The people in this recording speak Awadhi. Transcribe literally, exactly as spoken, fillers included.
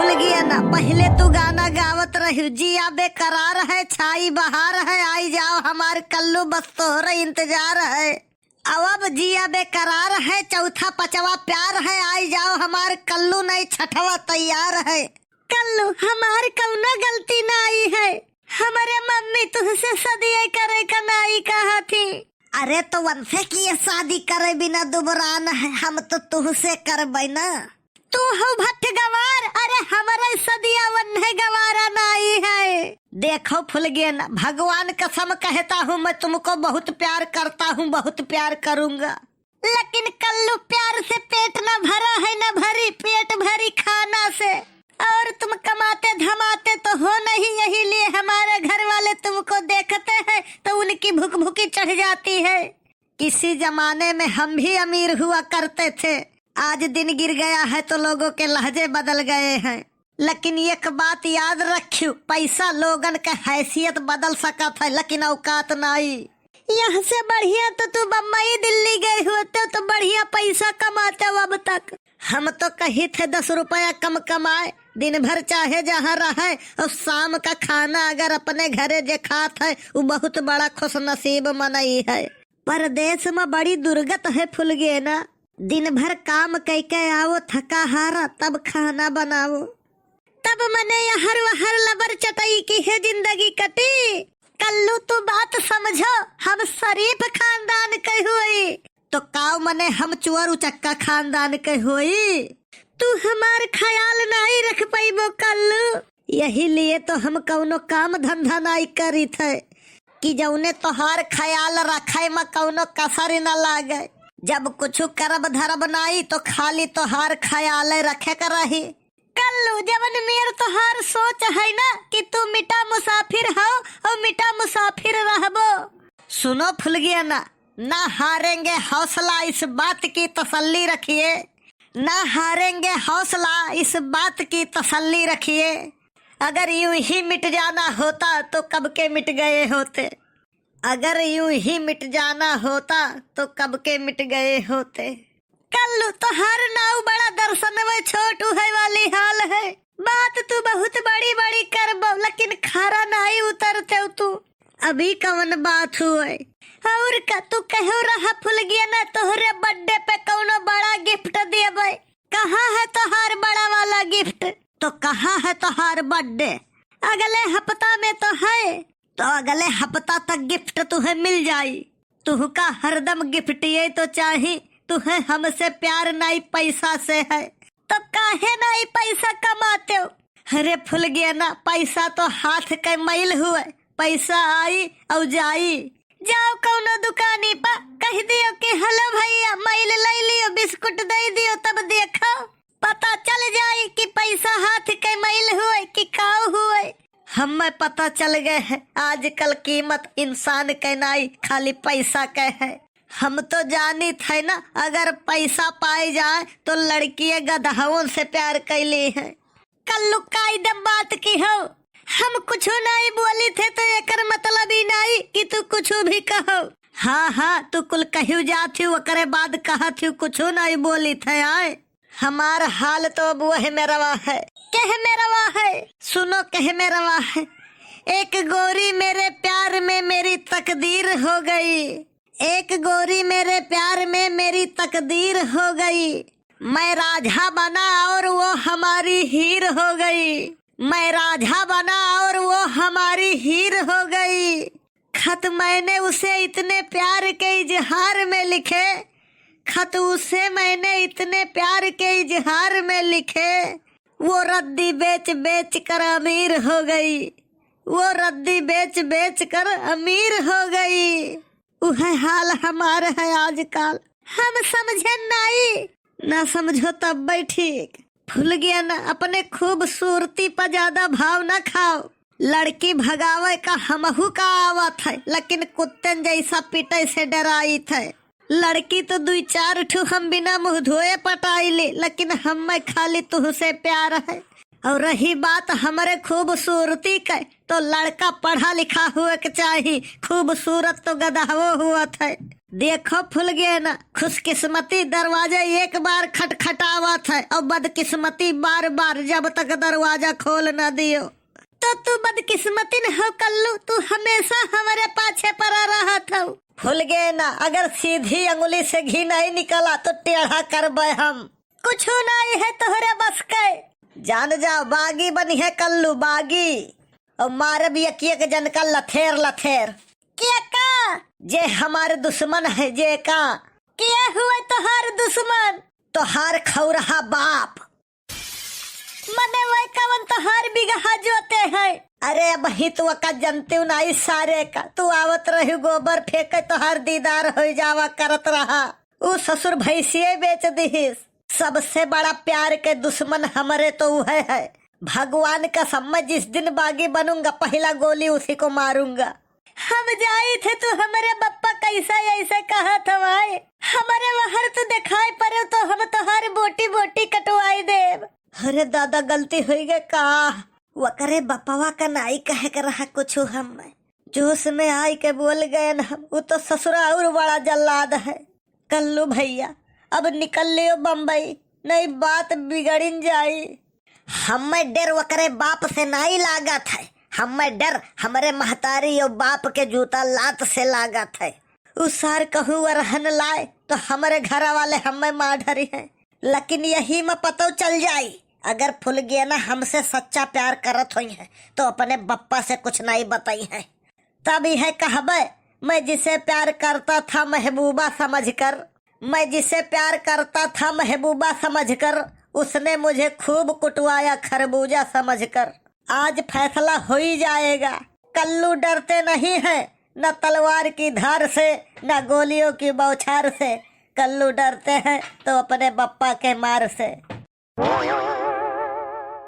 फुलगेना, पहिले तू गाना गावत रही, जिया बेकरार है, छाई बहार है, आई जाओ हमार कल्लू, बस तोहरे इंतजार है। अब, अब जिया बेकरार है, चौथा पचवा प्यार है, आई जाओ हमार कल्लू, नहीं छठवा तैयार है। कल्लू, हमार कौनो गलती नाई है, हमरे मम्मी तुहसे सदिये करे का नाई कहा थी। अरे तो वनसे किए शादी करे बिना दुबरान है, हम तो तुहसे करबै ना। तू हौ भट्ठ गवार, अरे हमरे सदिया वन्हे गवारा नाई है। देखो फुलगेना, भगवान कसम कहता हूँ, मैं तुमको बहुत प्यार करता हूँ, बहुत प्यार करूँगा। लेकिन कल्लू, प्यार से पेट ना भरा है, ना भरी पेट भरी खाना से। और तुम कमाते धमाते तो हो नहीं, यही लिए हमारे घर वाले तुमको देखते हैं तो उनकी भुकभुकी चढ़ जाती है। किसी जमाने में हम भी अमीर हुआ करते थे, आज दिन गिर गया है तो लोगों के लहजे बदल गए हैं। लेकिन एक बात याद रखियो, पैसा लोगन के हैसियत बदल सकत है, लेकिन औकात नाई। यहाँ से बढ़िया तो तू बम्बई दिल्ली गए होते तो बढ़िया पैसा कमाते अब तक। हम तो कही थे दस रुपया कम कमाए, दिन भर चाहे जहाँ रहे, और शाम का खाना अगर अपने घरे जे खात है, वो बहुत बड़ा खुशनसीब मनई है। परदेस में बड़ी दुर्गत है फुलगेना, दिन भर काम कइके आवो, थका हारा, तब खाना बनावो। तब मने यहर वहर लबर चटई किहे जिंदगी कटी। कल्लू, तू बात समझो, हम शरीफ खानदान के होई। तो काव मने हम चोर उचक्का खानदान के होई? तू हमार ख्याल नाई रख पइबो कल्लू। यही लिए तो हम कौनो काम धंधा नाई करित है कि जौने तोहार ख्याल रखे में कौनो कसर न लागे। जब कुछ करब धरब नाई तो खाली तोहार ख्याल रखे के रही। कल्लू, जवन मेर तोहार सोच है ना कि तू मिटा मुसाफिर हो और मिटा मुसाफिर रहबो। सुनो फुलगेना, ना हारेंगे हौसला इस बात की तसल्ली रखिए, ना हारेंगे हौसला इस बात की तसल्ली रखिए। अगर यूं ही मिट जाना होता तो कब के मिट गए होते। अगर यूं ही मिट जाना होता तो कब के मिट गए होते। कल्लू, तोहार नाऊ बड़ा दर्शन में छोट है वाली हाल है। बात तू बहुत बड़ी बड़ी करबो, लेकिन खरा नाई उतरते तू। अभी कवन बात हुए? और का तू कहो रहा फुलगेना, तोहरे बर्थडे पे कौनो बड़ा गिफ्ट देबे। कहाँ है तोहार बड़ा वाला गिफ्ट? तो कहाँ है तोहार बर्थडे? अगले हफ्ता में तो है। तो अगले हफ्ता तक गिफ्ट तुहे मिल जाई। तुहका हरदम गिफ्ट ये तो चाही। तुहे हमसे प्यार नाई पैसा से है। तो काहे नाई पैसा कमाते हो? अरे फुलगेना, पैसा तो हाथ के मैल हुए, पैसा आई और जाई। जाओ कौनो दुकानी पा कह दियो कि हेलो भैया, मैल ले लियो, बिस्कुट दे दियो, तब देखो पता चल जाई कि पैसा हाथ के मैल हुए कि काऊ हुए। हमें पता चल गए है आजकल कीमत इंसान के नाई, खाली पैसा के है। हम तो जानित है ना, अगर पैसा पाए जाए तो लड़कियां गदहवन से प्यार कैली है। कल्लू, का एकदम बात की हो, हम कुछ नाई बोली थे तो एकर मतलब ही नाई कि तू कुछ भी कहो। हाँ हाँ, तू कुल कहियो जात ही, ओकरे बाद कहत ही कुछ नाई बोली थे। आए, हमार हाल तो अब वह मेरवा है। कह मेरवा है? सुनो कह मेरवा है। एक गोरी मेरे प्यार में मेरी तकदीर हो गई, एक गोरी मेरे प्यार में मेरी तकदीर हो गई। मैं राजा बना और वो हमारी हीर हो गई, मैं राजा बना और वो हमारी हीर हो गई। खत मैंने उसे इतने प्यार के इजहार में लिखे, खत उसे मैंने इतने प्यार के इजहार में लिखे। वो रद्दी बेच बेच कर अमीर हो गई, वो रद्दी बेच बेच कर अमीर हो गई। उहे हाल हमार है आजकल। हम समझे नाई। ना समझो तब भी ठीक। फुलगेना, अपने खूबसूरती पर ज्यादा भाव ना खाओ। लड़की भगावे का हमहू का आवत है, लेकिन कुत्तन जैसा पीटे से डराइत है। लड़की तो दुई चार ठो हम बिना मुंह धोए पटाई ले, लेकिन हमें खाली तुहसे प्यार है। और रही बात हमरे खूबसूरती के, तो लड़का पढ़ा लिखा हुए के चाही, खूबसूरत तो गदहवो हुअत है। देखो फुलगेना, खुशकिस्मती दरवाजा एक बार खटखटावत है और बदकिस्मती बार बार, जब तक दरवाजा खोल न दियो। तो तू बदकिस्मतिन हो कल्लू, तू हमेशा हमरे पाछे परा रहत हो। फुलगेना, अगर सीधी अंगुली से घी नहीं निकला तो टेढ़ा करबे हम। कुछ नहीं है तोहरे बस के। जान जाओ, बागी बनी है कल्लू, बागी। और मारब एक एक जन का लथेर लथेर। के का? जे हमार दुश्मन है, जे का। के हुए तोहार दुश्मन? तोहार खौरहा बाप। मने वह कवन तोहार बिगहा जोते हैं? अरे अब ही तू का जनती नहीं सारे का। तू आवत रही गोबर फेंके, तोहार दीदार हो जावा करत रहा। ऊ ससुर भैंसिये बेच दिहिस। सबसे बड़ा प्यार के दुश्मन हमरे तो उहे है। भगवान कसम, मैं जिस दिन बागी बनूंगा, पहला गोली उसी को मारूंगा। हम जाई थे, तू हमरे बप्पा कैसा ऐसे कहत हवाए? हमरे वहर तू दिखाई पड़े तो हम तोहार बोटी बोटी कटवाई देब। अरे दादा, गलती होई गए का? वकरे बपवा का नाई कहे के रहा कुछ, हम जोश में आई के बोल गए न हम। वो तो ससुरा और बड़ा जल्लाद है। कल्लू भैया, अब निकल लियो बम्बई, नहीं बात बिगड़िन जाई। हमें डर वकरे बाप से नाई लागत है, हमें डर हमरे महतारी और बाप के जूता लात से लागत है। उ सार कहूँ वरहन लाए तो हमरे घर वाले हमें मार डरी हैं, लेकिन यही में पतो चल जाई। अगर फुलगेना हमसे सच्चा प्यार करत होई है तो अपने बप्पा से कुछ नहीं बताई है। तब यह कहबे, मैं जिसे प्यार करता था महबूबा समझकर, मैं जिसे प्यार करता था महबूबा समझकर, उसने मुझे खूब कुटवाया खरबूजा समझकर। आज फैसला हो ही जाएगा। कल्लू डरते नहीं हैं, न तलवार की धार से, न गोलियों की बौछार से। कल्लू डरते हैं तो अपने बप्पा के मार से।